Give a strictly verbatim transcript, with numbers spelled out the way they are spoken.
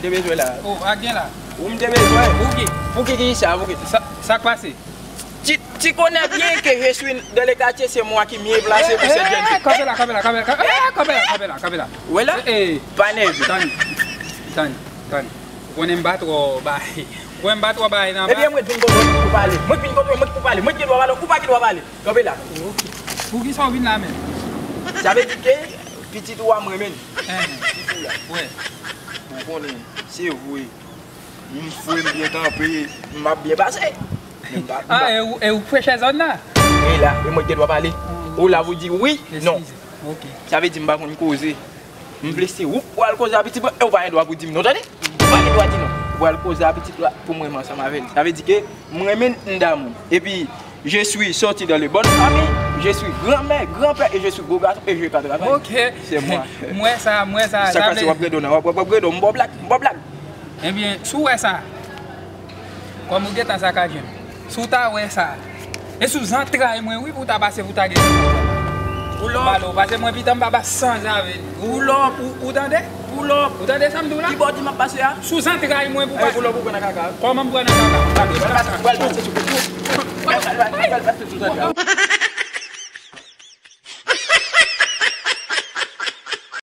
te bezwen la. Oh, a gen la. Ou m te bezwen. Pouki? Pouki ki sa, pouki? Sa, sa k pase? Tu, tu connais bien que je suis dans le quartier, c'est moi qui mieux placé pour cette jeune fille. Kanpe la, kanpe la, kanpe la, kanpe la, kanpe la, kanpe la. Wè la? Eh, Pa nève. Tann, tann, tann. Ou konnen m pa twò bay. Ou konnen m pa twò bay nan Ebyen, mwen vin kote mwen pou pale. Mwen vin kote mwen pou pale. Mwen ki dwa pale, ou pa ki dwa pale. Kanpe la. Poukisa w vin la menm? Sa vle di ke pitit ou a mwen menm. Wè. Ou konnen, se vre. M fre, m byen kanpe, m ap byen pase. Men m pa, m Ah, pa. E ou, e ou k freche zòn nan? E la, e mwen ki dwa pale. Ou la pou di wi, non. Ok. Sa vle di m pa konn koze. M vle se ou pou al koze a pitit mwen, e ou pa gen dwa pou di m non, tande? Ou pa gen dwa di non. Ou al koze a pitit la pou mwen ansanm avè l. Sa vle di ke m renmen n damou. Epi, je suis sorti dans les bonnes familles, je suis grand-mère, grand-père, et je suis beau garçon, et je ka travay. Ok. Se mwen. M wè sa, m wè sa. Sa k pase w ap rede w nan, w ap, w ap rede w, m ba w blag, m ba w blag. Ebyen, si w wè sa, kòm ou gentan sakajè m, si w ta wè sa, e sou zantray mwen, wi, pou w ta pase, pou w ta gen. Ou lò. Pale, pase mwen pita m pa ba sanzave. Ou lò, ou, ou tande? Ou lò. Ou tande sa m di w la? Ki bò w di m ap pase a? Sou zantray mwen pou Ay, pase. ou lò pou pran nan kaka. Kòman m pran nan kaka? Ou al pase, ou al pase sou kote. Ou al pase sou kote.